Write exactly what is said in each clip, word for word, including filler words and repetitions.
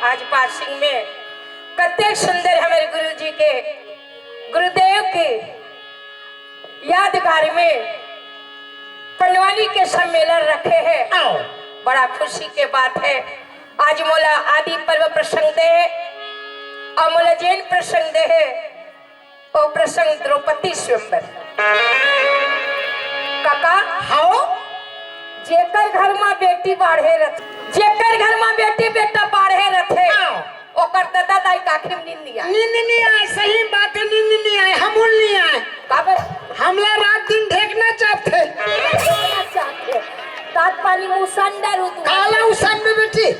आज पासिंग में कतेक सुंदर हमर गुरु जी के, गुरुदेव के यादगार में पंडवानी के सम्मेलन रखे हे। आओ। बड़ा खुशी के बात हे। आज मोला आदि पर्व प्रसंग दे हे अउ मोला जेन प्रसंग दे हे, ओ प्रसंग द्रौपदी स्वयंवर। काका, हव। जेकर घर म बेटी बाढ़े रथे, जेकर घर म बेटी बेटा बाढ़े रथे, हव। ओकर ददा दाई के आँखी म नींद नइ आय। नींद नइ आय, सही बात हे, नींद नइ आय, हमू ल नइ आय। काबर? हमला रात दिन ढेकना चाहथे। ढेकना चाहथे। तात पानी मुसंडा रुतु। काला उसन में बेटी।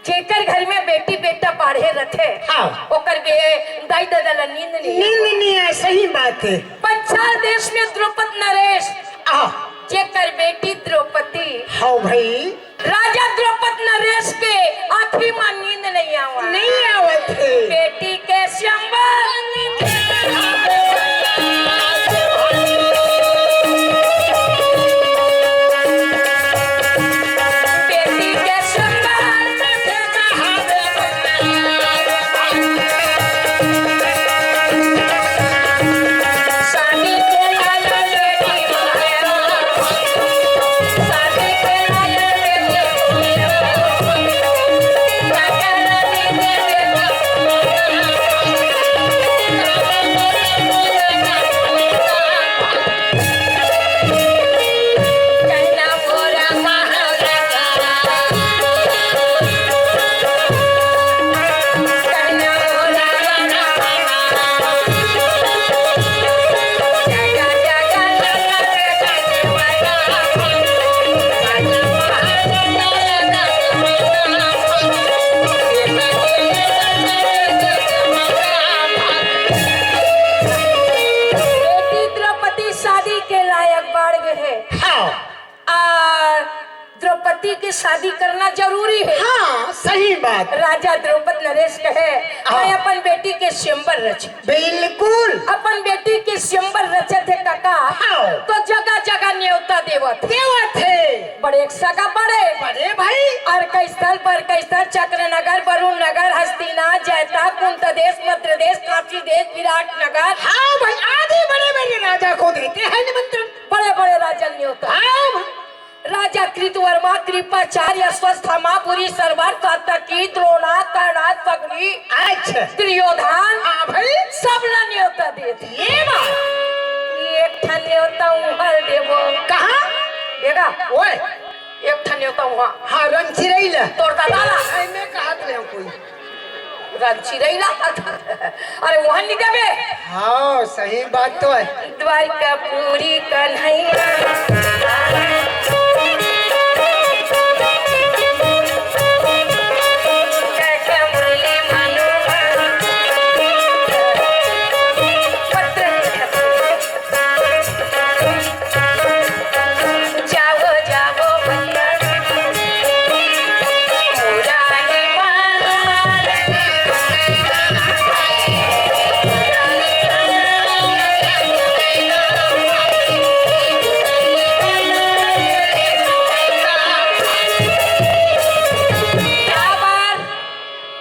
जेकर घर में बेटी बेटा बाढ़े रथे, हाँ। ओकर बे-, दाई ददा ला नींद नइ आय। नींद नइ आय, सही बात हे। पंचाल देश में द्रौपद नरेश, आ। जेकर बेटी द्रौपदी, हव भई। राजा द्रौपद नरेश के आँखी म नींद नइ आवत। नइ आवत हे। बेटी के स्वयंवर। बेटी के स्वयंवर। शादी के लायक बेटी शादी के लायक बेटी बेटी द्रौपदी शादी के लायक बाढ़ गे हे। हाँ। आ, द्रौपदी के शादी करना जरूरी हे। हाँ, सही बात। राजा द्रौपद नरेश कहे, हाँ। मैं अपन बेटी के स्वयंवर रचहूँ। बिल्कुल। अपन बेटी के स्वयंवर रचत हे काका, हाँ। तो जगह जगह न्योता देवत हे। देवत हे। बड़े सगा बड़े। बड़े भाई। अर्क स्थल, बर्क स्थल, चक्रनगर, वरुण नगर, हस्तिना, जैता, कुंत देश, मद्र देश, काशी देश, विराट नगर। हाँ भाई, आदि बड़े बड़े राजा को देते हैं निमंत्रण। बड़े बड़े राजा न्योता। हाँ भाई। राजा कृतवर्मा, कृपाचार्य, अश्वत्थामा, पुरी, सरवर, सात्यकी, द्रोणा, कर्णा, सगरी, अच्छा। दुर्योधन, हाँ भाई। सब ला न्योता देत हे। ये बात। ये एक ठन न्योता उहाँ ल देबो। कहाँ? देगा? ओए। एक ठन न्योता उहाँ। हाँ, रंग चिरई ला। तोर ददा ला। अरे, मैं कहा ले कोई। रंग चिरई ला। अरे, उहाँ नइ देबे। हाँ, सही बात तो हे। द्वारिकापुरी कन्हैया। जय जय मुरली मनोहर। पत्र जावो, जावो, बंदर। मुरारी मार। काबर?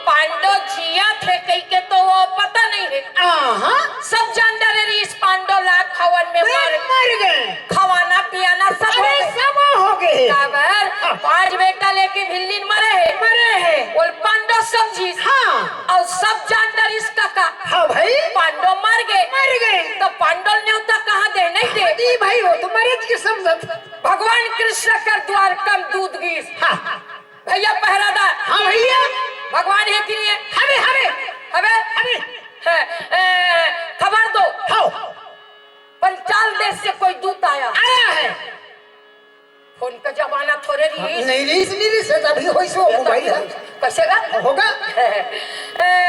पांडव जियत हे कहिके तो वो पता नइ हे। आहा। सब जान डरे रहिस पांडव लाग हवन में मर मर गे। खवाना पियाना सब हो गे। सब हो गे। काबर? हाँ। पांच बेटा लेके भिल्ली म मरे हे। मरे हे। ओला पांडव समझिस। हाँ। अउ सब जान डरिस काका। हाँ भाई। पांडव मर गे। मर गे। त पांडव ल नेवता कहाँ दे, नइ दे। हाँ जी भाई, वो तो मरेच के समझत। भगवान कृष्ण कर द्वारका म दूत गिस। हाँ। भइया पहरादार। हाँ भइया। भगवान हे कि नइ हे? हवे, हवे। हवे? हवे। हे, ए, खबर दो। हाँ। पंचाल देश से कोई दूत आया। आया है। फोन का जमाना थोरे रहिस। नइ रहिस, नइ रहिस, तभी होइस वो, ये तो भाई। कइसे गा? होगा। ए,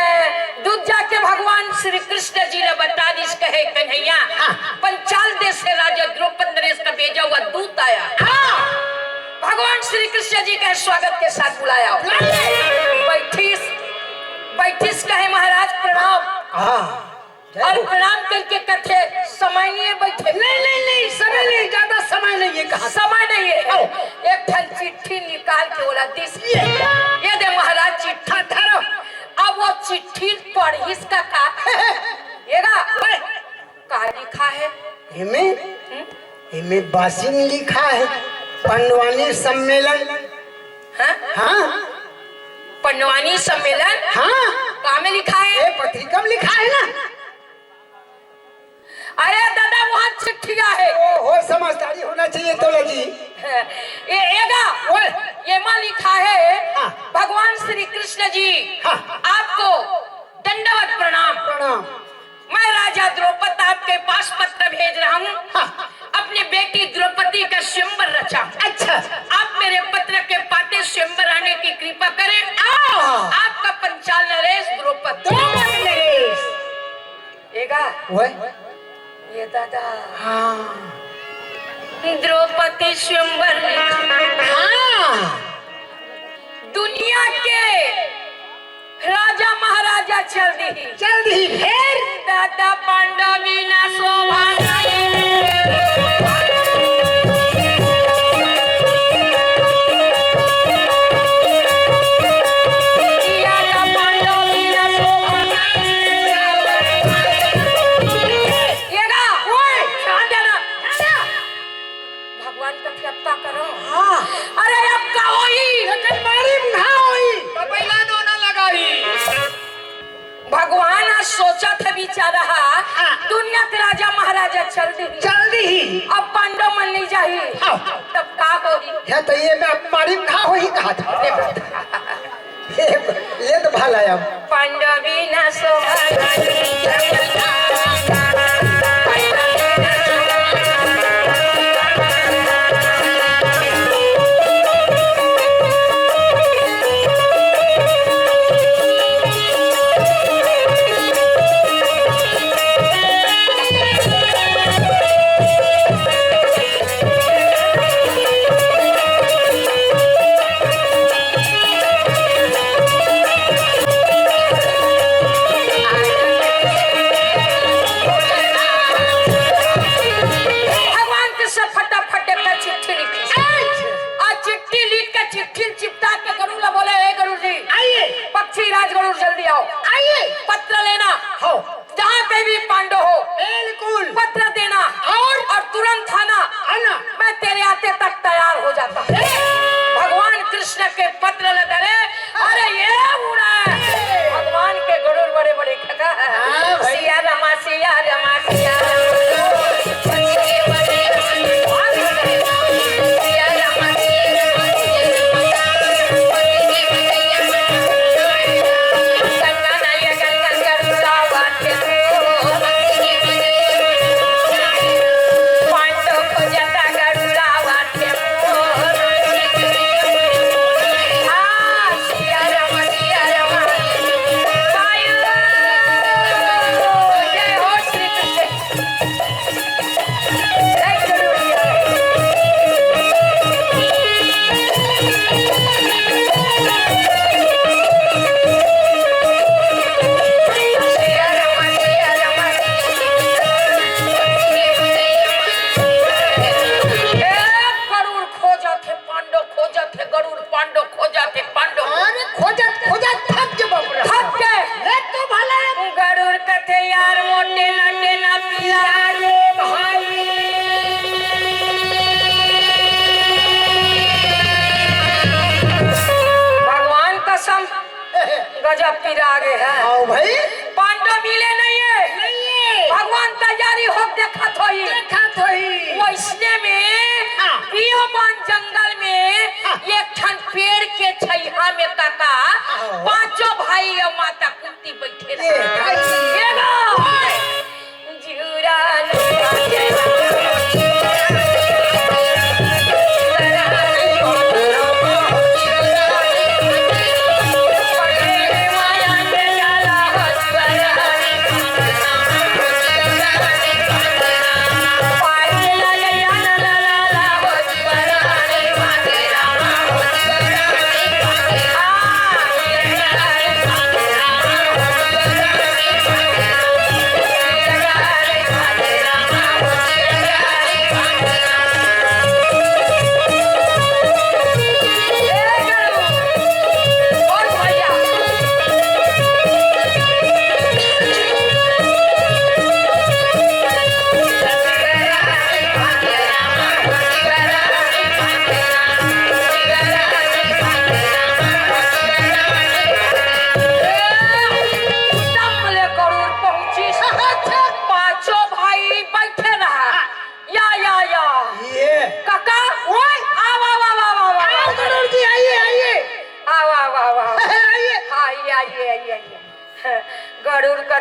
दूत जाके भगवान श्री कृष्ण जी ला बता दिस, कहे, "कन्हैया, हाँ। पंचाल देश से राजा द्रौपद नरेश का भेजा हुआ दूत आया।" हाँ। भगवान श्री कृष्ण जी कहे, "स्वागत के साथ बुलाया हो।" बुलाया। बैठिस, बैठिस, कहे, "महाराज प्रणाम।" हाँ। जय अउ हो। प्रणाम कहिके कथे, "समय नइ हे, बइठे।" नहीं, नहीं, नहीं, समय नहीं, ज्यादा समय नहीं हे, कहा। समय नइ हे। आओ। एक ठन चिट्ठी निकाल के ओला दिस। ये। ये दे महाराज चिट्ठी। हाँ, धरो। एमे, एमे बासी में लिखा है, पंडवानी सम्मेलन। हाँ? हाँ। पंडवानी सम्मेलन? हाँ। कहाँ में लिखा है? ये पत्रिका में लिखा है ना। अरे दादा, वहाँ चिट्ठिया है। ओ, हो, समझदारी होना चाहिए तोला जी। ये, एगा, ओए। ये मा लिखा है, हाँ। भगवान श्री कृष्ण जी, हाँ। आपको दंडवत प्रणाम। प्रणाम। मैं राजा द्रौपद आपके पास पत्र भेज रहा हूँ। हाँ। अपनी बेटी द्रौपदी का स्वयंवर रचा। अच्छा। आप मेरे पत्र के पाते स्वयंवर आने की कृपा करें। आओ। आपका पंचाल नरेश द्रौपद। द्रौपद नरेश। एगा। ओए। ये दादा। हाँ। द्रौपदी स्वयंवर। हाँ। दुनिया के राजा महाराजा चल दिही। चल दिही, फेर? दादा पांडव बिना शोभा नहीं। दादा पांडव बिना शोभा नहीं। ये गा, ओए, ध्यान देना, ध्यान देना। भगवान कथे अब का करो? हाँ। अरे अब का होई? लेकिन मारी ना होई। तो पहला दोना लगाई। भगवान आज सोचत हे बेचारा, हाँ। दुनिया के राजा महाराजा चल दिही। चल दिही। अब पांडव मन नहीं जाही। हाँ। तब का होई? या तो ये मैं अब मारी ना होई कहा था। ले तो भला अब। पांडवी ना सोहाई। भगवान कृष्ण फटाफट एक चिट्ठी लिखी। आ चिट्ठी लिख के चिट्ठी चिपटा के गरुड़ ला बोले, "ए गरुड़ जी, आइए। पक्षी राज गरुड़ जल्दी आओ। आइए। पत्र लेना। हो। जहाँ पे भी पांडव हो, बिल्कुल। पत्र देना। और? और तुरंत आना। आना। मैं तेरे आते तक तैयार हो जाता हूँ।" ए! भगवान कृष्ण के पत्र ल धरे, अरे ये उड़ा है। भगवान के गरुड़ बड़े बड़े खगा है। हाँ भाई। सिया रामा, सिया रामा, सिया रामा। गरुड़ खोजत हे, पांडव खोजत हे, गरुड़ पांडव खोजत हे, पांडव। अरे खोजत खोजत थक के बाप रे। थक के। ले तो भले। गरुड़ कथे यार मोटे ना टेना पिया रे भाई। भगवान कसम। गजब पिरा गे हे। आओ भाई। पांडव मिले नहीं हे। नहीं हे। भगवान तैयारी हो देखत होही। देखत होही। वैसने में हाँ। पियोबान जंगल में हाँ। एक ठन पेड़ के छइहा में काका हाँ। पांचों भाई अउ माता कुंती बइठे ये रहे। भाई। ये लो।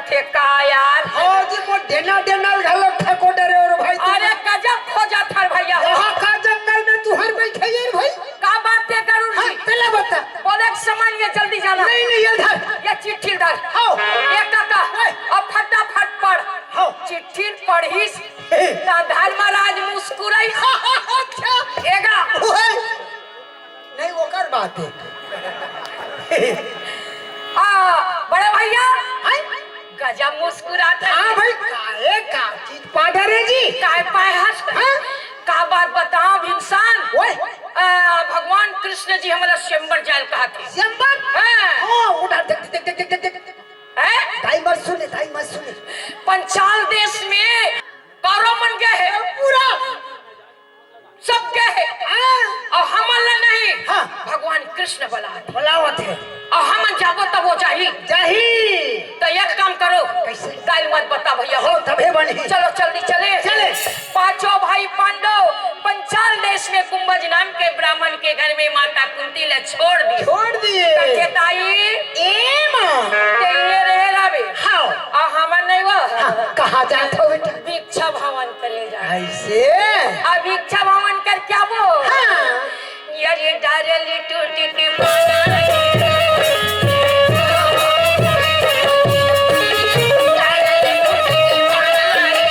ठेका यार। हाँ जी, मोर डेना डेना घलो ठेको डरे और भाई। अरे गजब खोजत हर भैया हो। यहाँ का जंगल में तुहर बैठे यार भाई। का बात है गरुड़ हाँ, जी? तेला बता। बोले के समय ये जल्दी जाना। नहीं, नहीं, ये धर। ये चिट्ठी धर। हाँ। ये काका, ओए। अब फटाफट पढ़। हाँ। चिट्ठी पढ़िस, हे। त धर्मराज मुस्कुराई। अच्छा। एगा। ओए। नहीं, ओकर बात है। आ, बड़े भैया, हैं? गजब मुस्कुरात है। हाँ भाई, काहे का चीज पाडर है जी? काय पाए हस? हाँ? का बात बताओ, भीमसान? ओए। आ, भगवान कृष्ण जी हमारा स्वयंवर जाल कहा थे। स्वयंवर? हाँ। हाँ, उधर देख, देख, देख, देख, देख। हैं? दाई मत सुने, दाई मत सुने। पंचाल देश में कौरव मन गए हैं। पूरा। सब गए हैं। हाँ। और हमन ला नहीं, हाँ। भगवान कृष्ण बलावत। बलावत है। और हमन जाबो तब वो जाही। जाही। तो एक काम करो। कैसे? दाई मत बता भैया हो। हो, तभे बनी। चलो जल्दी चले। चले। पांचों भाई पांडव पंचाल देश में कुंभज नाम के ब्राह्मण के घर में माता कुंती ला छोड़ दी। छोड़ दिए। कहे, "ताई, ए माँ। ते ये रहे रवे। हाँ। और हमन नहीं वो। हाँ, कहाँ जात हो बेटा?" भिक्षा भवन करे जा। ऐसे? अब भिक्षा भवन कर क्या वो? हाँ। यार ये डारली टूट के पाना रे। डारली टूट के पाना रे।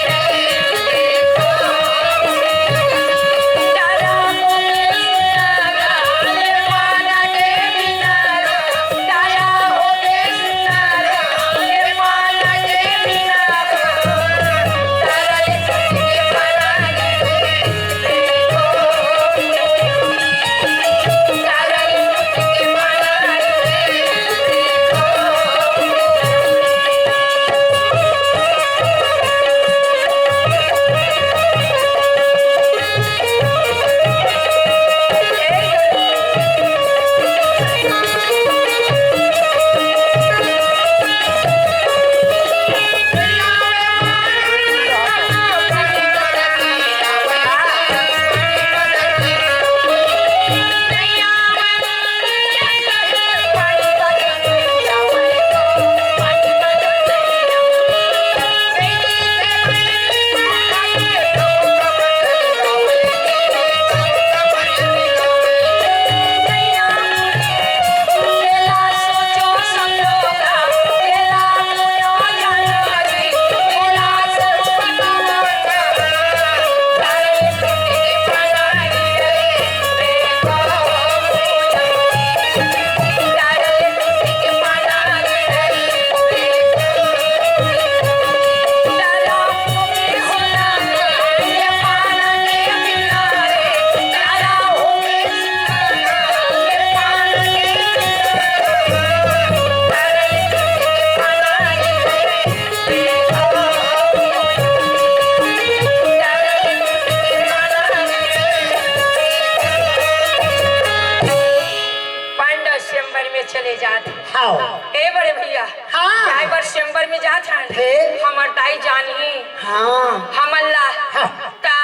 पांडव स्वयंवर में चले जात। हाँ। ए बड़े भैया, हाँ। काय बर स्वयंवर में जात हन? फिर? हमर दाई जानही। हाँ। हमन ला हाँ। ता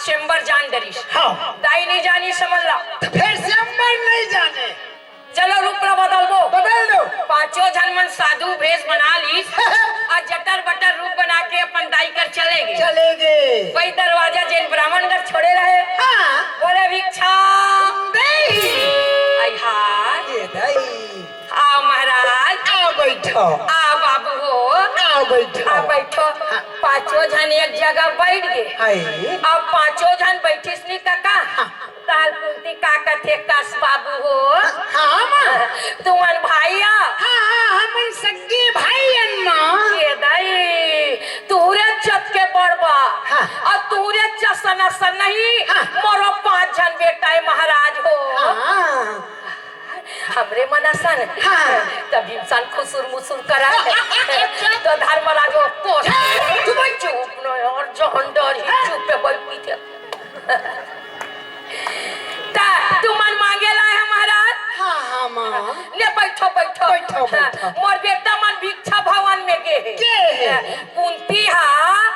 स्वयंवर जान डरिस। हाँ। दाई नहीं जानिस हमन ला। तो फिर स्वयंवर नहीं जाने। चलो रूप ला बदल दो। बदल दो। पांचों झन मन साधु भेष बना लीस। आ जटर बटर रूप बना के अपन दाई कर चले गे। चले गे। वही दरवाजा जेन ब्राह्मण घर छोड़े रहे। हाँ। बोले भिक्षा। दे। आई हाय। ये दई। आओ महाराज। आओ बैठो। आओ बाबू हो। आओ बैठो। आओ बैठो। हाँ। पांचों झन एक जगह बैठ गे। हाय। अब पांचों झन बैठिस नी काका। हाँ। ताल कुंती का कथे कस बाबू हो। हाँ, हाँ, माँ। तुमन भाई आ। हाँ, हाँ, हमन सग्गे भाई अन माँ। ये दाई, तुहरे चत के बड़बा। हाँ। अउ तुहरे चसन असन नहीं, हाँ। मोरो पांच झन बेटा हे महाराज हो। हाँ। हमरे मन असन। हाँ। तब इंसान खुसुर मुसुर करा। तो धर्मराज हो, कोस। चुप, चुप न यार, जहन डर ही चुप पे बैठ पीछे। ता तुमन मांगे लाए हे महाराज? हाँ, हाँ, माँ। ले बैठो, बैठो। बैठो, हाँ, बैठो। मोर बेटा मन भिक्षा भवन में गे हे। गे हे। कुंती हा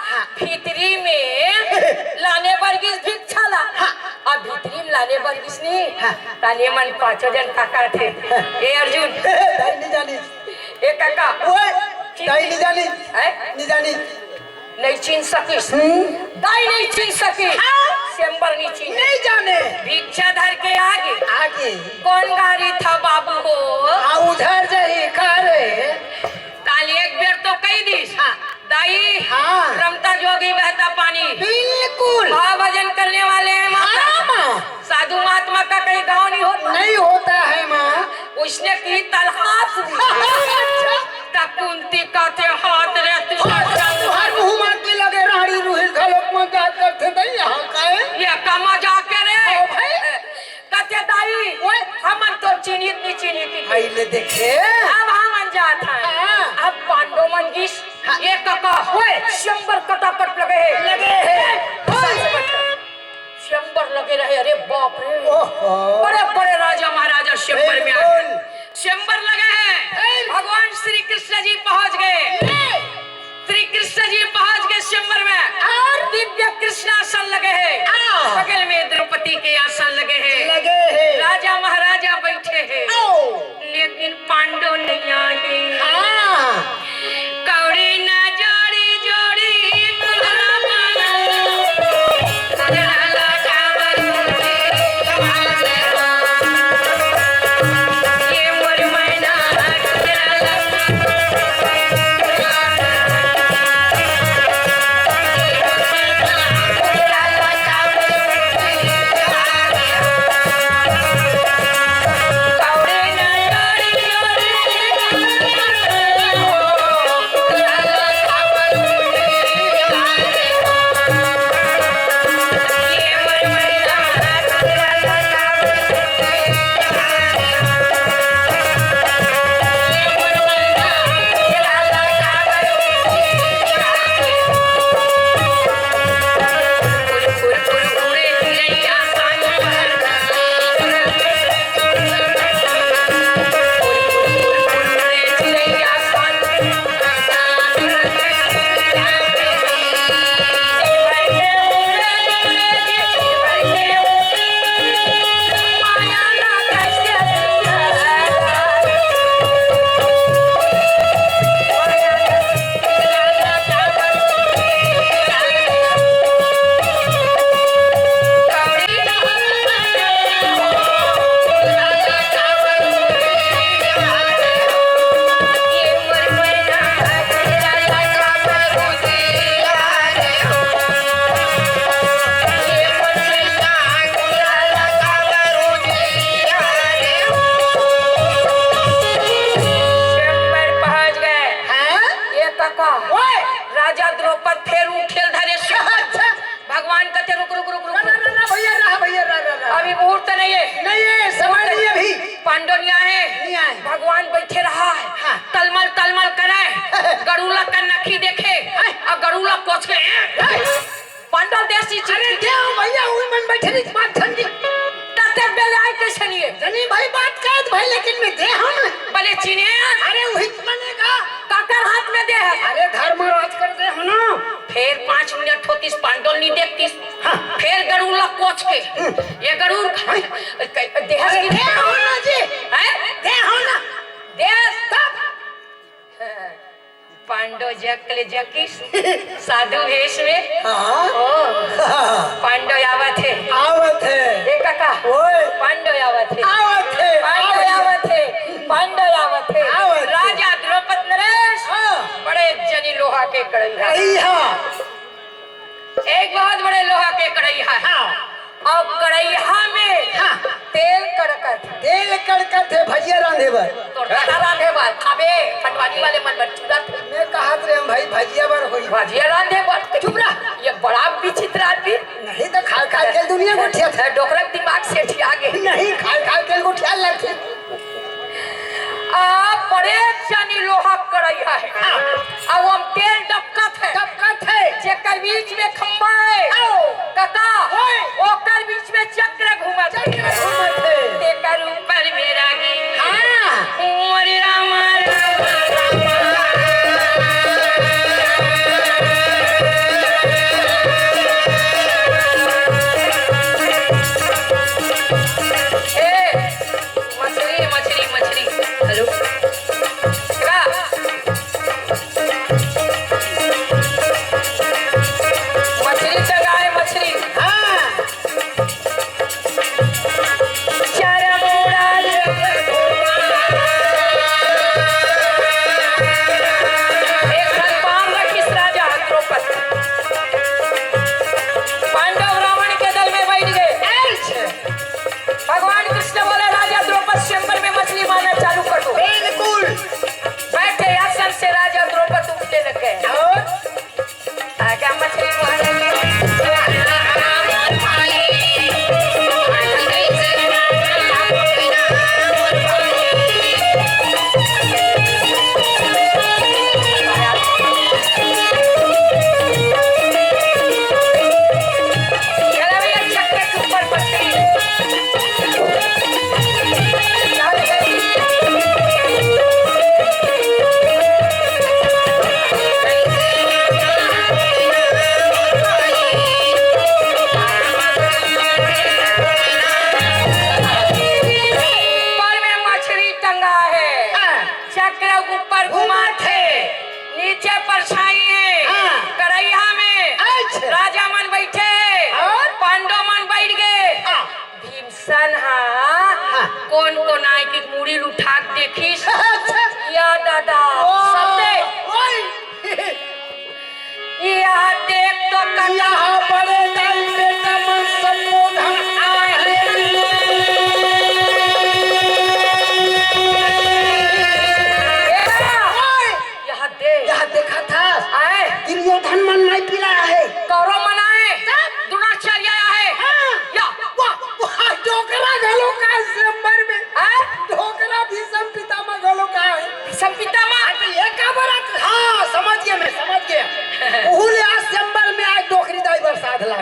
हाँ। भीतरी में लाने बर गिस भिक्षा ला। हाँ। अब भीतरी में लाने बर गिस नी। हाँ। ताने मन पांचों झन काका थे। हाँ। ए अर्जुन। दाई नहीं जानी। ए काका। ओए। दाई नहीं जानी। हैं? नहीं जानी। नहीं चिन्ह सकिस। हम्म। दाई नहीं चिन्ह सकिस। हाँ। सेम्बर नहीं चिन्ह। नहीं जाने। भिक्षा धर के आगे। आगे। कोन गारी था बाबू हो? आ, उधर जाही का रे? काल एक बेर तो कही दिस। हाँ। दाई, हाँ। रमता जोगी बहता पानी। बिल्कुल। भाव भजन करने वाले हैं माता। हाँ, माँ। साधु महात्मा का कहीं गाँव नहीं होता। नहीं होता है, माँ। उसने की तलहास दी। अच्छा। तब कुंती का थे हाथ रे, तू हाथ रे, तुहार मुँह मार के लगे राड़ी रुहिल घलोक मजाक करथे, नहीं यहाँ का है? ये का मजाक करे? ओ भाई। कथे दाई, ओए। हमन तो चिन्हित नहीं चिन्हित ही। हाय ले देखे। अब हमन जात हन। हाँ। अब पांडो मन गिस, हाँ। ये कका, ओए। सेम्बर कटाकट लगे हे। लगे हे। सेम्बर लगे रहे, अरे बाप रे। ओहो। बड़े बड़े राजा महाराजा सेम्बर में आ गए। बिल्कुल। सेम्बर लगे हे। ए। भगवान श्री कृष्ण जी पहुंच गए। ए। श्री कृष्ण जी पहुंच गए सेम्बर में। और? दिव्य कृष्णासन लगे हे। आ। बगल में द्रौपदी के आसन लगे हे। लगे हे। राजा महाराजा बैठे हे। आओ। लेकिन पांडो नहीं आए। हाँ। कौड़ी ना जोड़ी जोड़ी कुंदरा पाना। कुंदरा लगा बलून के कमाल हो। ये मोर मैना कुंदरा लगा। सेम्बर पहुंच गए। हाँ? ये कका, ओए! राजा द्रौपद फेर उठेल धरे से। अच्छा। भगवान कथे, "रुक, रुक, रुक, रुक, ना, ना, रुक।" ना, ना, भैया, रहा, भैया, रहा, रहा, रहा। अभी मुहूर्त नहीं है। नहीं है, समय नहीं है अभी। पांडव नहीं आए। नहीं आए। भगवान बैठे रहा है। हाँ। तलमल, तलमल करे। गरुला का नखी देखे। हाँ। और गरुला कोच के, हाँ। पांडव देश की अरे चिट्ठी। दे हो भैया, उही मन बैठे रही, बात ठंडी। ताते बेले आए कैसे नहीं है? जनी भाई बात कहत भाई, लेकिन मैं दे हूँ ना। भले चिन्हे। अरे वही तो बनेगा। काकर हाथ में दे है। अरे धर्मराज कर दे हो ना। फेर पाँच मिनट होतिस, पांडव नहीं देखतिस। हाँ। फेर गरुड़ ला कोच के, हम्म। ये गरुड़ हाँ। देहस अरे की दे हो ना जी। हैं? दे हो ना। देहस तब। पांडव जक ले जकिस, साधु भेष में। हाँ। ओ। पांडव आवत हे। आवत हे। ए काका। ओए। पांडव आवत हे। आवत हे, पांडव आवत हे। आवत हे। पांडव आवत हे। आवत हे। राजा द्रौपद नरेश। हाँ। बड़े जनी लोहा के कड़ई हे। कड़ई हे। एक बहुत बड़े लोहा के कड़ई हे। हाँ। अउ कड़इहा में हाँ। तेल कड़कत हे। तेल कड़कत हे भजिया रांधे बर। तोर दादा रांधे बर, खाबे, पटवारी वाले मन बर चूरा थे। मैं कहत रहे भाई भजिया बर होई। भजिया रांधे बर। चुप रह। ये बड़ा विचित्र आदमी। नहीं तो खाय खाय के दुनिया गोठियाथे। डोकरा के दिमाग सेठिया गे। नहीं, खाय खाय के गोठिया लगथे। आ, बड़े जानी लोहा कड़इहा हे। हाँ। अउ ओम तेल डबकत हे। डबकत हे। जेकर बीच में खंभा हे। आओ। कका। ओए। ओकर बीच में चक्र घूमत हे। चक्र घूमत हे। तेकर ऊपर में रागी। हाँ। मोरे रामा, रामा, रामा। ए, मछरी, मछरी, मछरी। हेलो। का?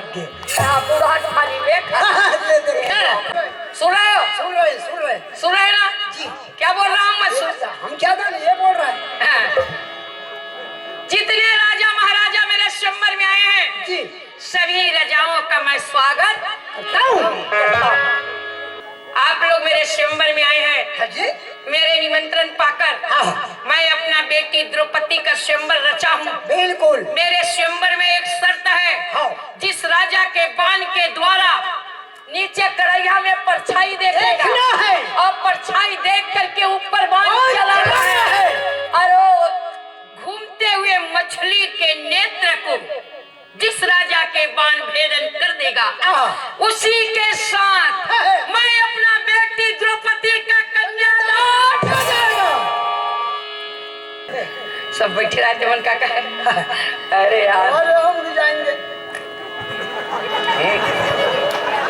हाँ, बुढ़ाट खाली में खा। ले दे। सुन रहे हो? सुन रहे, सुन रहे। सुन रहे ना? जी। क्या बोल रहा हूँ मैं? सुन। हम क्या जाने, ये बोल रहा है। हाँ। जितने राजा महाराजा मेरे स्वयंवर में आए हैं, जी। सभी राजाओं का मैं स्वागत करता हूँ। आप लोग मेरे स्वयंवर में आए हैं। हाँ जी। मेरे निमंत्रण पाकर हाँ। मैं अपना बेटी द्रौपदी का स्वयंवर रचा हूँ। बिल्कुल। मेरे स्वयंवर में एक शर्त है, हाँ। जिस राजा के बाण के द्वारा नीचे कढ़ैया में परछाई देखेगा देखना है। और परछाई देख करके ऊपर बाण और चलाना चलाना है। है। और वो घूमते हुए मछली के नेत्र को जिस राजा के बाण भेदन कर देगा, हाँ। उसी के साथ हाँ। मैं अपना बेटी द्रौपदी का कन्यादान कर देगा। सब बैठे रहते मन का कहे, अरे यार। और हम भी जाएंगे।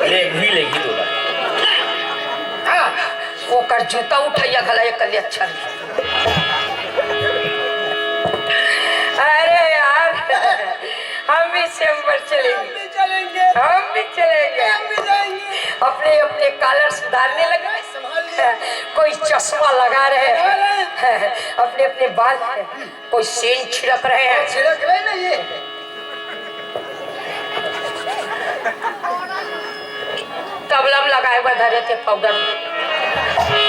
ले भी लेगी तोला। हाँ, ओकर जूता उठैया घला एक कल्ले अच्छा नहीं। अरे यार, हम भी स्वयंवर चलेंगे। हम भी चलेंगे। हम भी चलेंगे। हम भी जाएंगे। अपने, अपने कॉलर सुधारने लगे। संभाल लिया। कोई चश्मा लगा रहे हैं। लगा रहे हैं। अपने, अपने बाल पे कोई सेंट छिड़क रहे हैं। छिड़क रहे ना ये। तबला में लगाए बर धरे थे पाउडर।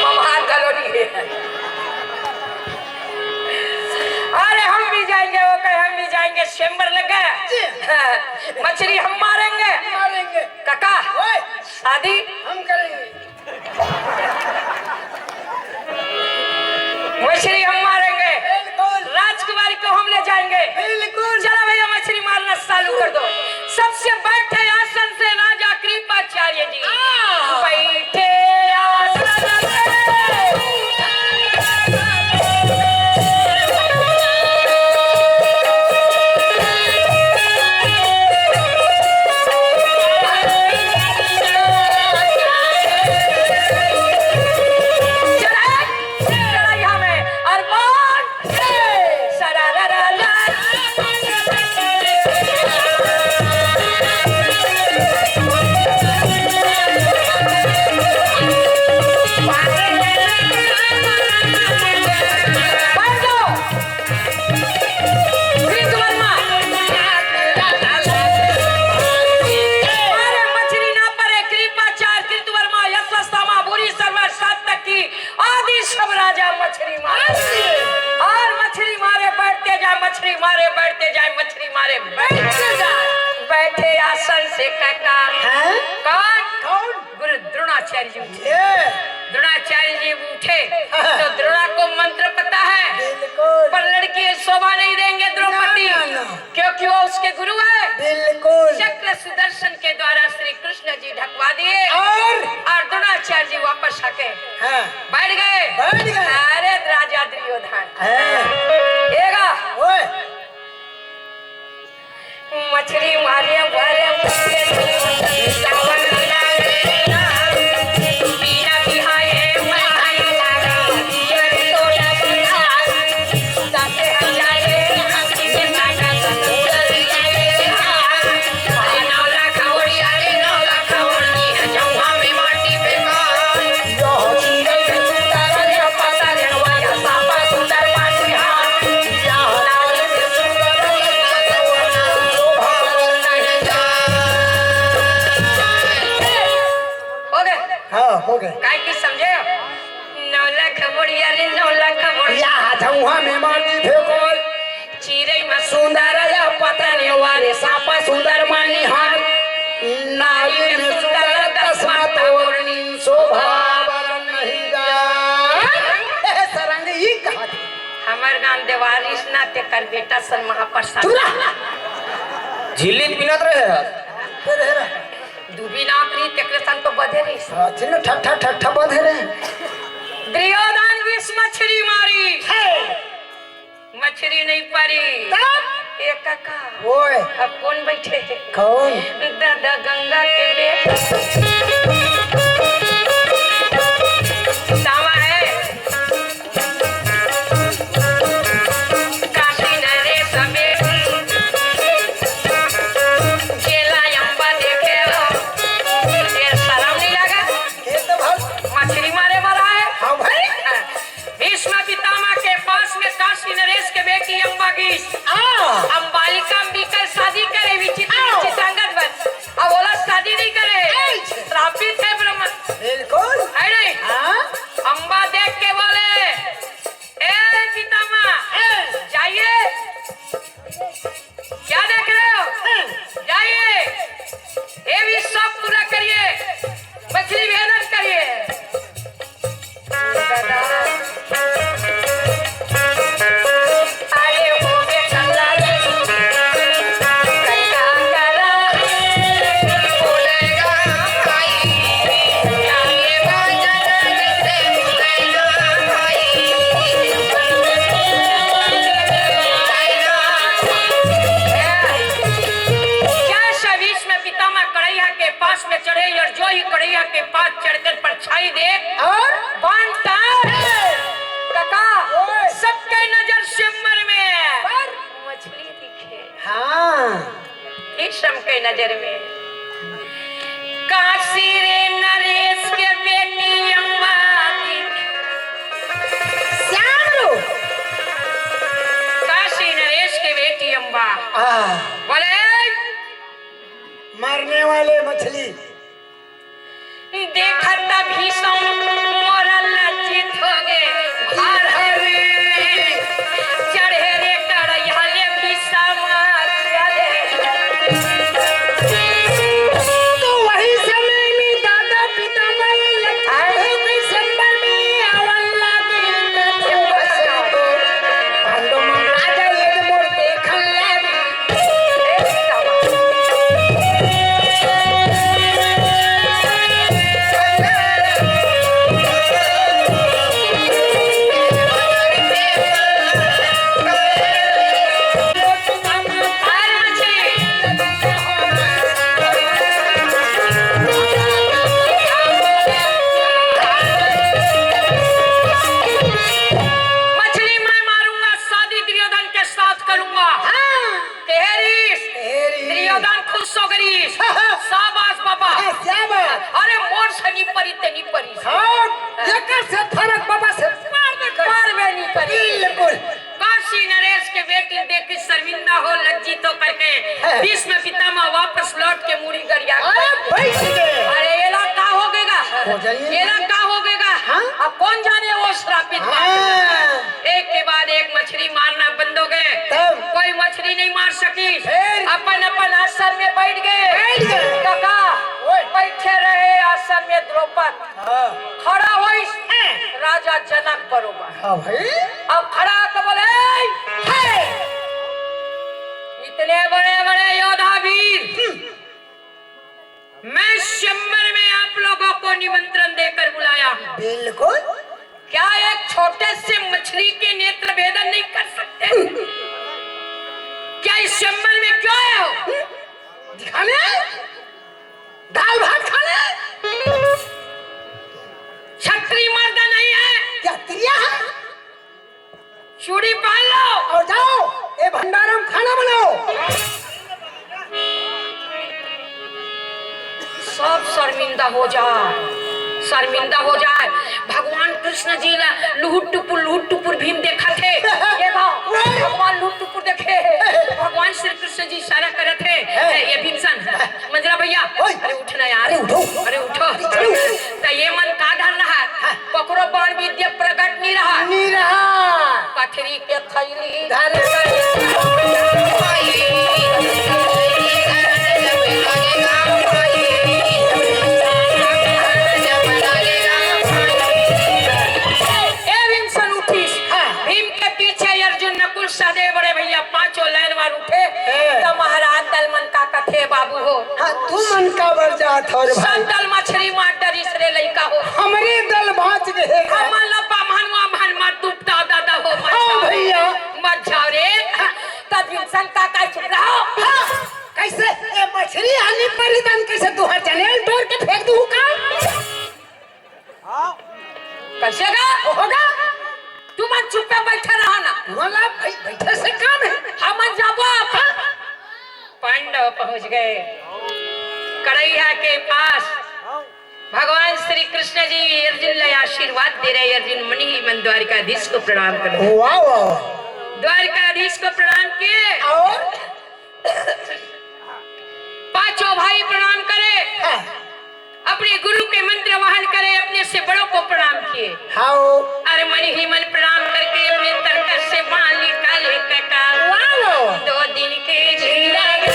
मम्हार घलो नहीं है। अरे हम भी जाएंगे, वो कहे हम भी जाएंगे, स्वयंवर लगा। जी। हाँ, मछली हम मारेंगे। मारेंगे। काका, ओए। शादी हम करेंगे। मछली हम मारेंगे। बिल्कुल। राजकुमारी को हम ले जाएंगे। बिल्कुल। चलो भैया, मछली मारना चालू कर दो। सबसे बैठे आसन से राजा कृपाचार्य जी। हाँ। बैठे आसन से। कृतवर्मा। अरे मछली ना परे, कृपाचार कृतवर्मा, यशस्तामा, भूरि सर्वा, सातकी, आदि सब राजा मछली मारे। और मछली मारे बैठते जाए, मछली मारे बैठते जाए, मछली मारे बैठते जाए। बैठे आसन से काका। हैं? कौन? कौन? गुरु द्रोणाचार्य जी उठे। ये। द्रोणाचार्य जी उठे हाँ। तो द्रोणा को मंत्र पता है, बिल्कुल। पर लड़की शोभा नहीं देंगे द्रौपदी, ना, ना, ना। क्योंकि वो उसके गुरु है। बिल्कुल। चक्र सुदर्शन के द्वारा श्री कृष्ण जी ढकवा दिए और? और द्रोणाचार्य जी वापस आके हाँ। बैठ गए। बैठ गए। अरे राजा दुर्योधन। हाँ। एगा। ओए। मछली मारे भरे हो गए? हाँ, हो गए। काय की समझे? नौ लाख बुढ़िया रे, नौ लाख बुढ़िया। या धुआं में माटी फेंको। चिरई में सुंदर या पता नहीं वाले, सांपा सुंदर मानी हार। नारी में सुंदर दस माता ओढ़नी, शोभा बरन नहीं जा। हे सरंग, ई कहा थे? हमर गांव देवारिस ना, तेकर बेटा सन महाप्रसाद। चुप रह। झिल्ली बिनत रहे हस। फिर हे रह। दुबी नाम रही, तेकरे संग तो बधे रही। हाँ, जिन ठट्ठा, ठट्ठा बधे रहे। दुर्योधन विष मछली मारी। हे। मछली नहीं परी। तब? ए काका। ओए। अब कौन बैठे है? कौन? दादा गंगा के बेटा। सावा है। काशी नरेश बेटी। जेला अम्बा पास में चढ़े और जो ही कढ़ैया के पास चढ़कर परछाई दे और बांधता है। काका, ओए। सबके नजर स्वयंवर में पर मछली दिखे। हाँ। इस सबके नजर में काशी रे नरेश के बेटी अम्बा दिखे। श्याम रो। काशी नरेश के बेटी अम्बा। आ। बोले, मरने वाले मछली। देखत भीषम मोर लज्जित हो गे। घर में चढ़े रे कढ़ैया ले भीषम चढ़े। तो वही समय में दादा पितामह लज्जित हो गे। मछली मैं मारूंगा, शादी दुर्योधन के साथ करूंगा। हाँ। तेहरीस। तेहरीस। दुर्योधन खुश हो गरीस। शाबाश बाबा। हाँ, शाबाश। अरे मोर से नी परी ते नी परी। हाँ, एकर से फरक बाबा से पार दे कर। पार में नी परी। बिल्कुल। काशी नरेश के बेटी देखी शर्मिंदा हो, लज्जित हो करके हाँ। भीष्म पितामह वापस लौट के मुड़ी गरिया। अरे बैठ गए। अरे एला का हो गेगा? हो जाइए। एला का हो गेगा? हाँ? अब कौन जाने वो श्रापित हाँ। बात। एक के बाद एक मछली मारना बंद हो गए। तब? कोई मछली नहीं मार सकी। फिर? अपन अपन आसन में बैठ गए। बैठ गए। काका, ओए। बैठे रहे आसन में द्रौपद। हाँ। खड़ा होइस, हैं। राजा जनक बरोबर। हाँ भाई। अब खड़ा होके बोले, "हे, इतने बड़े बड़े योद्धा वीर, हम्म। मैं स्वयंवर में आप लोगों को निमंत्रण देकर बुलाया हूँ। बिल्कुल। क्या एक छोटे से मछली के नेत्र भेदन नहीं कर सकते? क्या इस स्वयंवर में क्यों आए हो? दिखाने? दाल भात खाने? छत्री मर्द नहीं है। क्या त्रिया है? चूड़ी पहन लो। और जाओ, ये भंडारा में खाना बनाओ। सब शर्मिंदा हो जाए, शर्मिंदा हो जाए। भगवान कृष्ण जी ला लुहुट टुपुर, लुहुट टुपुर भीम देखत हे। ये भाव, भगवान लुहुट टुपुर देखे। भगवान श्री कृष्ण जी इशारा करत हे। हैं। ये भीमसन, मंजरा भैया, ओए। अरे उठ ना यार। अरे उठो। अरे उठो। अरे उठो। त ये मन का धरना है? हाँ। पकड़ो बाण विद्या प्रकट नहीं रहा। नहीं रहा। पथरी के थैली। धर ए भीमसन उठिस। हाँ। भीम के पीछे अर्जुन, नकुल, सहदेव, बड़े भैया पांचों लाइन मार उठे। हाँ। त महाराज दल मन का कथे बाबू हो। हाँ, तू मन का बर जात हो रे भाई। सब दल मछरी मार डरिस रे लइका हो। हमरे दल बाँच गए रे। हमन ला बाम्हन वाम्हन मत दुपटा दादा हो, मत हाँ जाओ रे। भैया। मत जाओ रे। तब इंसान का का चुप रहो। हाँ, कैसे ये मछरी आनी परी तन कैसे तुहार जनेल तोड़ के फेंक दूँ का? हाँ। कैसे गा? होगा? तुमन चुप्पे बैठे रहा ना। वाला भाई बैठे से काम है। हमन जाबो अपन। पांडव पहुंच गए कढ़ैया के पास। भगवान श्री कृष्ण जी अर्जुन ला आशीर्वाद दे रहे, अर्जुन मणि ही मन द्वारिकाधीश को प्रणाम करो। वाह, वाह, वाह। द्वारिकाधीश को प्रणाम किए। और? पांचों भाई प्रणाम करे। हाँ। अपने गुरु के मंत्र वाहन करे, अपने से बड़ों को प्रणाम किए। हाओ। अरे मन ही मन प्रणाम करके अपने तरकस से बाण निकाले काका। वालो। दो दिन के जिंदगानी।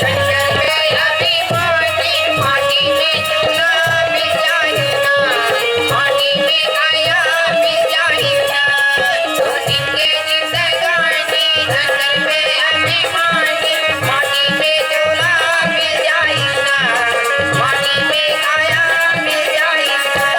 जंगल में अभिमानी, माटी में चूना मिल जाए ना, माटी में काया मिल जाए ना। दो दिन के जिंदगानी, जंगल में अभिमानी, माटी में चूना मिल जाए ना, माटी में काया मिल जाए ना।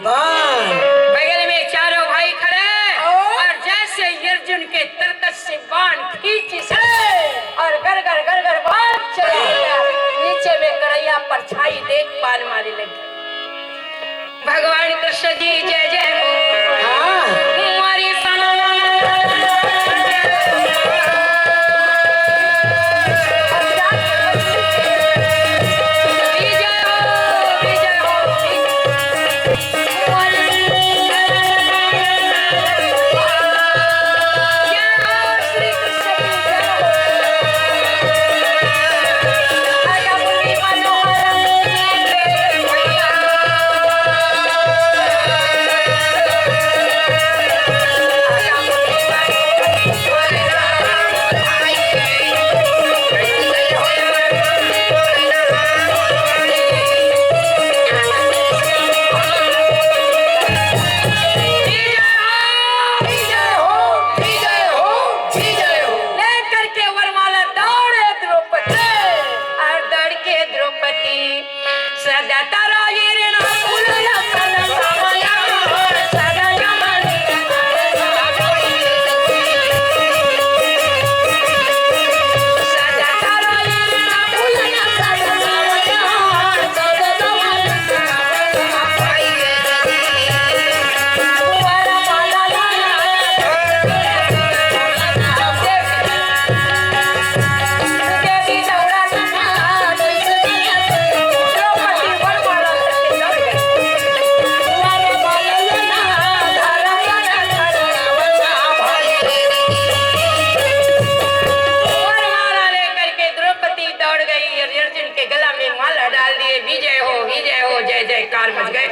बाण। बगल में चारों भाई खड़े और जैसे ही अर्जुन के तरकस से बाण खींची से और गरगर गरगर बाण चला गया। नीचे में कढ़ैया परछाई देख बाण मारे लगे। भगवान कृष्ण जी जय जय हो। हाँ। हमारी सना विजय हो, विजय हो। विजय हो, विजय हो, विजय हो। लेकर के वरमाला दौड़े द्रौपदी, और दौड़ के द्रौपदी सदा तराई रे ना फूल ना फल सावया, सदा यमन वरमाला लेकर के द्रौपदी दौड़ गई और अर्जुन के गला में माला डाल दिए। विजय हो, विजय हो, जय जयकार मच गए।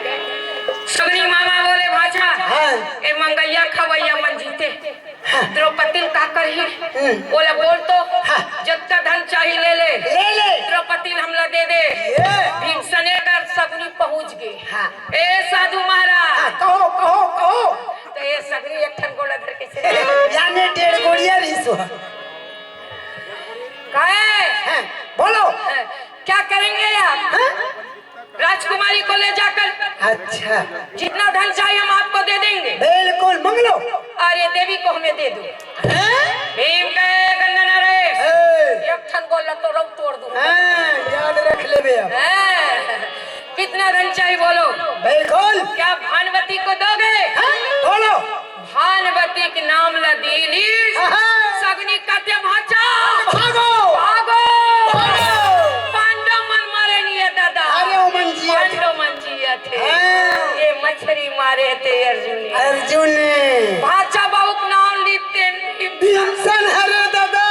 सगनी मामा बोले, भांचा, हाँ। ए मंगैया खवैया मन जीते। हाँ। द्रौपदी का करही? हम्म। बोले, बोल तो, हाँ। जतका धन चाही ले ले। ले ले। द्रौपदी हमला दे दे। ये। भीमसेन कर सगनी पहुंच गए। हाँ। ए साधु महाराज। हाँ, कहो, कहो, कहो। तो ये सगनी एक ठन गोला धर के चले। यानी डेढ़ गोलियां रही सो। कहे? हाँ, बोलो। हाँ, क्या करेंगे आप? हाँ? राजकुमारी को ले जाकर अच्छा। जितना धन चाहिए हम आपको दे देंगे। बिल्कुल, मंग लो। और ये देवी को हमें दे दो। हैं? भीम कहे, "गंगा नरेश, हैं? एक ठन गोला तो रौ तोड़ दूं।" हैं, याद रख लेबे अब। हैं? कितना धन चाहिए बोलो? बिल्कुल। क्या भानवती को दोगे? हैं? बोलो। भानवती के नाम ला दीलिस। आहा। सगनी कथे, "भांचा, भागो। भागो। भागो। पांडव मन मरे नहीं है दादा।" अरे, ओ मन जियत हे। पांडव मन जियत हे। हाँ। ये मछरी मारे थे अर्जुन ने। अर्जुन ने। भांचा बाबू के नाम लीते नहीं। भीमसेन हरे दादा।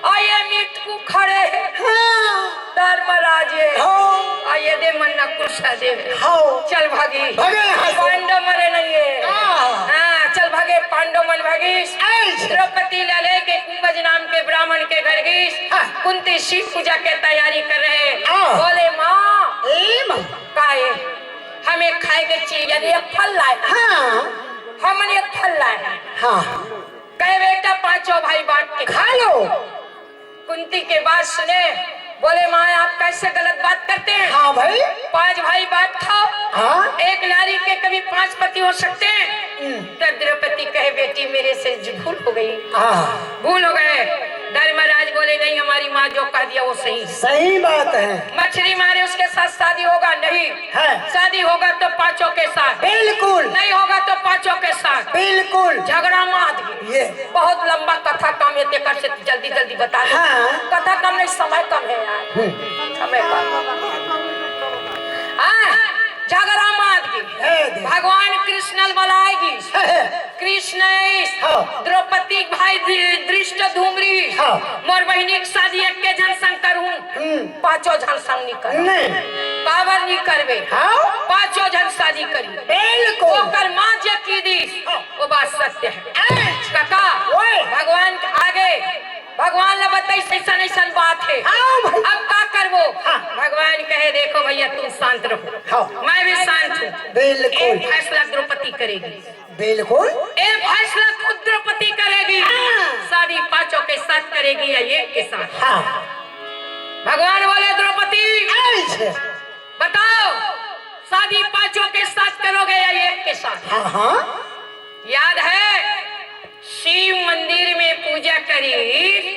आ ये मिटकू खड़े हे। हाँ। धर्मराज हे। हाँ। आ ये दे मन ना कुर्सा दे। हाँ। चल भागी। भागे यहाँ से। पांडव मरे नहीं है। हाँ। हाँ, चल भागे, पांडव मन भागी। ऐस। द्रौपदी ला लेके कुंभज नाम के ब्राह्मण के घर गई। हाँ। कुंती शिव पूजा के तैयारी कर रहे। हाँ। बोले, "माँ।" ए माँ। काहे? हमें खाए के चीज, यानी एक फल लाए। हाँ। हमन एक फल लाए। हाँ। कहे, "बेटा, पांचों भाई बांट के खा लो।" कुंती के बात सुने, बोले, "माँ, आप कैसे गलत बात करते हैं?" हाँ भाई। पांच भाई बांट खाओ। हाँ। एक नारी के कभी पांच पति हो सकते हैं? हम्म। तब द्रौपदी कहे, "बेटी, मेरे से ज-, भूल हो गई।" हाँ। भूल हो गए। धर्मराज बोले, "नहीं, हमारी माँ जो कह दिया वो सही।" सही बात है। मछली मारे उसके साथ शादी होगा? नहीं। है। शादी होगा तो पांचों के साथ। बिल्कुल। नहीं होगा तो पांचों के साथ। बिल्कुल। झगड़ा मात ये। बहुत लंबा कथा कम हे, तेकर से जल्दी जल्दी बता दो। हाँ। कथा कम नहीं, समय कम है यार। हम्म। समय कम। हाँ, झगड़ा मात की। हे दे। भगवान कृष्ण ल बलाएगी। हे, हे। कृष्ण इस हाँ। द्रौपदी भाई धृ-, धृष्ट धूमरी। हाँ। मोर बहिनी के शादी एक के झन संग करहूँ। हम्म। पांचों झन संग नहीं कर। नहीं। काबर नहीं करबे? हाँ। पांचों झन शादी करी। बिल्कुल। ओकर माँ जे की दी। हाँ। वो बात सत्य है। ऐ। काका, ओए। भगवान के आगे, भगवान ला बताई, ऐसन, ऐसन बात है। हाँ भाई। अब का करबो? हाँ। भगवान कहे, "देखो भैया, तुम शांत रहो। हाँ। मैं भी शांत हूँ।" बिल्कुल। ये फैसला द्रौपदी करेगी। बिल्कुल। ये फैसला खुद द्रौपदी करेगी। हाँ। शादी पांचों के साथ करेगी या एक के साथ? हाँ। भगवान बोले, "द्रौपदी, ऐसे। बताओ, शादी पांचों के साथ करोगे या एक के साथ? हाँ, हाँ। याद है, शिव मंदिर में पूजा करी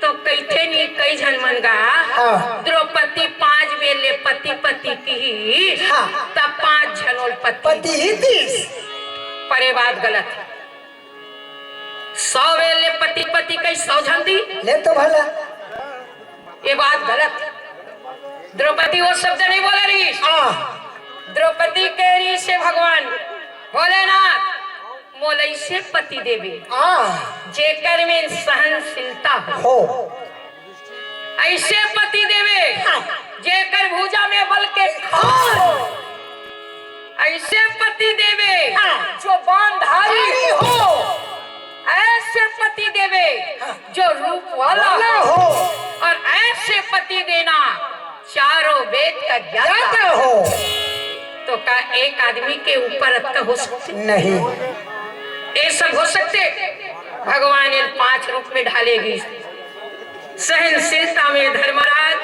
तो कइथे नहीं, कई झन मन गा, हाँ। द्रौपदी पांच बेर ले पति पति किहिस, हाँ। तब पांच झन ओला पति पति ही दिस। पर ये बात गलत हे। सौ बेर ले पति पति कहिस, सौ झन दिस। ले तो भला। ये बात गलत हे। द्रौपदी वो शब्द नहीं बोले रहिस। हाँ। द्रौपदी कहे रहिस हे भगवान भोलेनाथ, मोला अइसे पति देबे, हाँ। जेकर में सहनशीलता हो। हो। अइसे पति देबे, हाँ। जेकर भुजा में बल के खान हो। अइसे पति देबे, हाँ। जो बाणधारी हो। अइसे पति देबे, हाँ। जो रूप वाला वाला हो। हो। और अइसे पति देना, चारों वेद का ज्ञाता ज्ञाता हो। तो का एक आदमी के ऊपर अतना हो सकथे? नहीं। ये सब हो सकथे? भगवान एला पांच रूप में ढाले गिस। सहनशीलता में धर्मराज,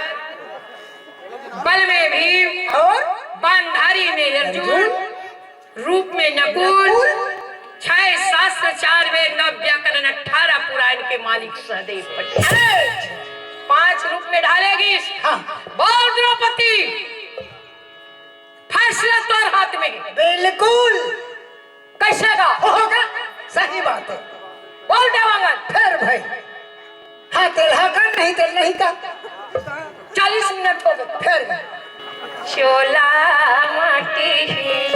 बल में भीम, और बाणधारी में अर्जुन, अर्जुन, रूप में नकुल, नकुल। छह शास्त्र, चार वेद, नौ व्याकरण, अठारह पुराण के मालिक सहदेव पटेल। अरे! पांच रूप में ढाले गिस। हाँ। बोल द्रौपदी, फैसला तोर हाथ में हे। बिल्कुल। कइसे गा? होगा। सही बात हे। बोल देवांगन। फेर भाई। हाँ, तेल हाँ कर, नहीं तेल नहीं का। चालीस मिनट हो गए। फेर भाई। चोला माटी हे।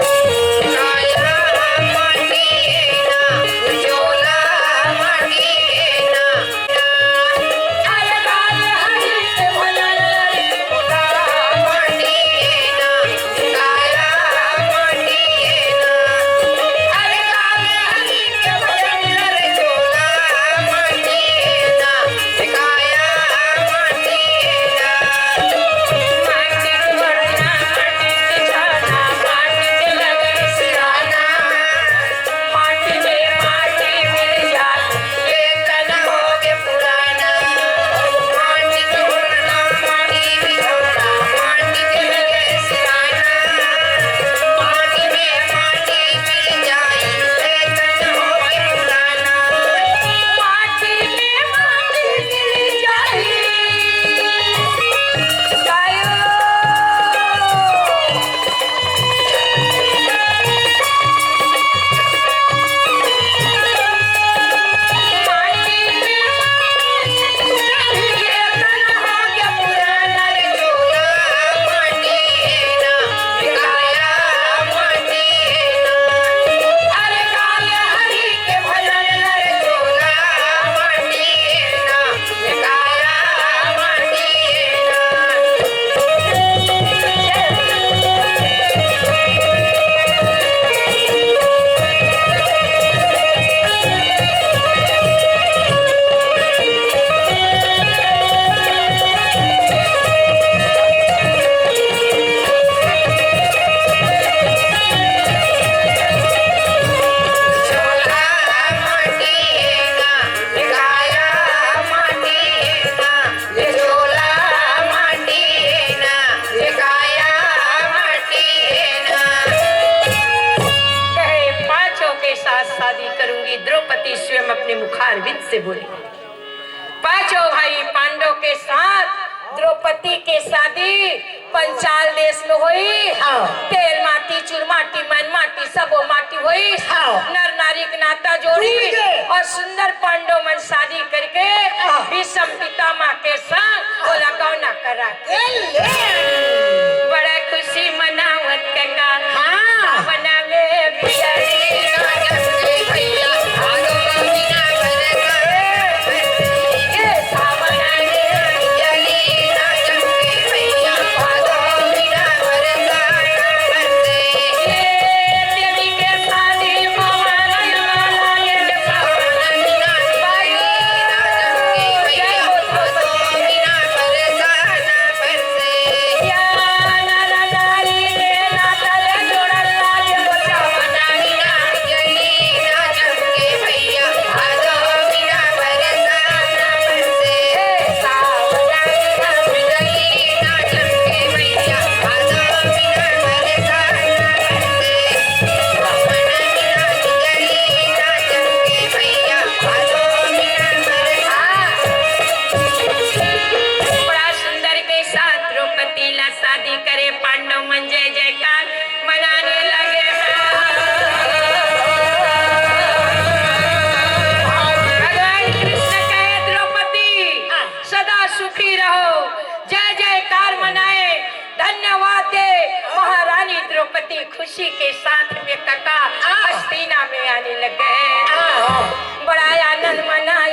काया माटी हे ना, चोला माटी हे ना। कहे, "पांचों के साथ शादी करूंगी।" द्रौपदी स्वयं अपने मुखारविंद से बोली। पांचों भाई पांडव के साथ द्रौपदी के शादी पंचाल देश में होई। हाँ। तेल माटी, चूर माटी, मन माटी, सबो माटी होई। हाँ। नर नारी के नाता जोड़ी। जोड़ के। और सुंदर पांडव मन शादी करके हाँ। भीष्म पितामह के संग हाँ। ओला गौना करा। ए ले। बड़ा खुशी मनावत गंगा हाँ। सावन में बियरी। इसी के साथ में कका हस्तिना में आने लग गए। बड़ा आनंद मना।